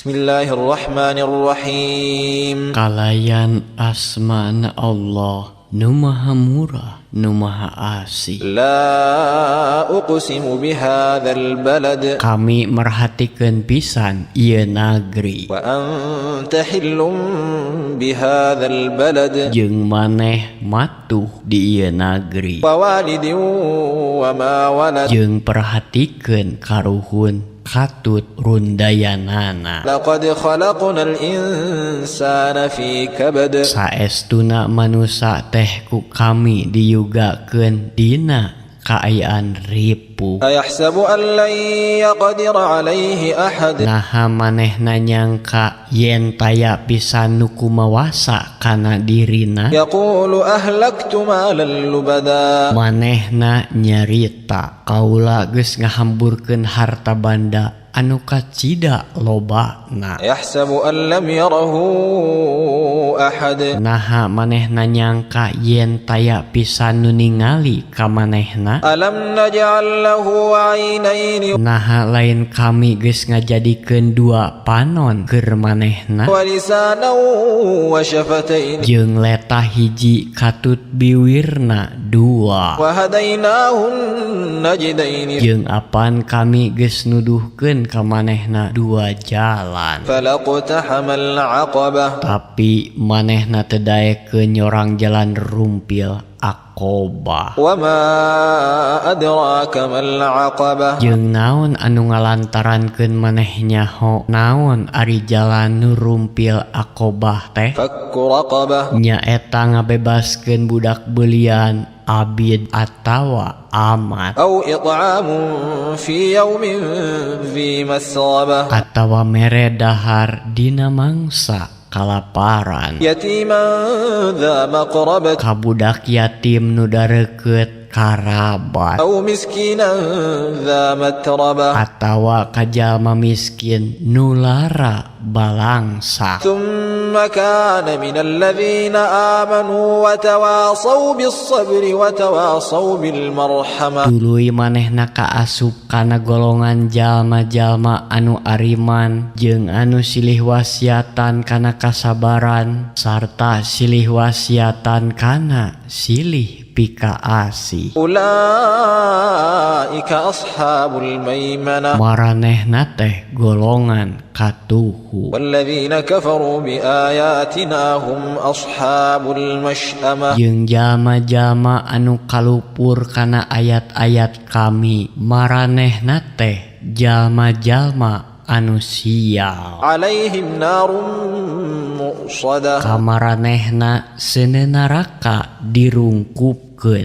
Bismillahirrahmanirrahim. Kalayan asmana Allah nu maha murah nu maha asih. La uqsimu bihadzal balad. Kami merhatikeun pisan ieu nagri. Wa anta hillum bihadzal balad. Jeung maneh matuh di ieu nagri. Wa walidin wa ma walad. Jeung perhatikeun karuhun katut rundayanana. Laqad khalaqnal insana fi kabad. Saestuna manusa teh ku kami diyugakeun dina kaayaan ripuh. Ayahsabu an lan yaqdira alaihi ahad. Naha manehna nyangka yen taya pisan nu kumawasa kana dirina. Yaqulu ahlaktu malan lubada. Manehna nyarita kaula geus ngahamburkeun harta banda anu kacida lobana. Yahsabu an lam yarahu ahad. Naha manehna nyangka yen taya pisan nu ningali ka manehna. Alam naj'al lahu 'ainaini. Naha lain kami geus ngajadikeun dua panon keur manehna. Wa lisanan wa syafataini. Jeung letah hiji katut biwirna dua. Wa hadainahun najdaini. Jeung apan kami geus nuduhkeun ka manehna dua jalan. Falaqtahamal aqabah. Tapi manehna teu daekeun nyorang jalan rumpil Aqobah. Wa ma adraka mal aqabah. Jeung naon anu ngalantarankeun maneh nyaho naon ari jalan nu rumpil Aqobah teh? Fakku raqabah. Nyaeta ngabebaskeun budak beulian abid atawa amat. Au it'amun fi yaumin dzi masrabah. Atawa mere dahar dina mangsa kalaparan. Yatiman dza maqrabah. Ka budak yatim nu dareukeut karabat. Au miskinan dza matrabah. Atawa ka jalma miskin nu lara balangsa. Tsumma kana minal ladzina amanu wa tawasaw bis sabri wa tawasaw bil marhamah. Tuluy manehna kaasup kana golongan jalma-jalma anu ariman jeung anu silih wasiatan kana kasabaran sarta silih wasiatan kana silih pikaasih. Ulaika ashabul maimanah. Maranehna teh golongan katuhu. Walladzina kafaru biayatina hum ashabul masy'amah. Jeung jalma-jalma anu kalupur kana ayat-ayat kami maranehna teh jalma-jalma anu sial. Alaihim narum mu'sadah. Kamaranehna seuneu neraka dirungkupkeun.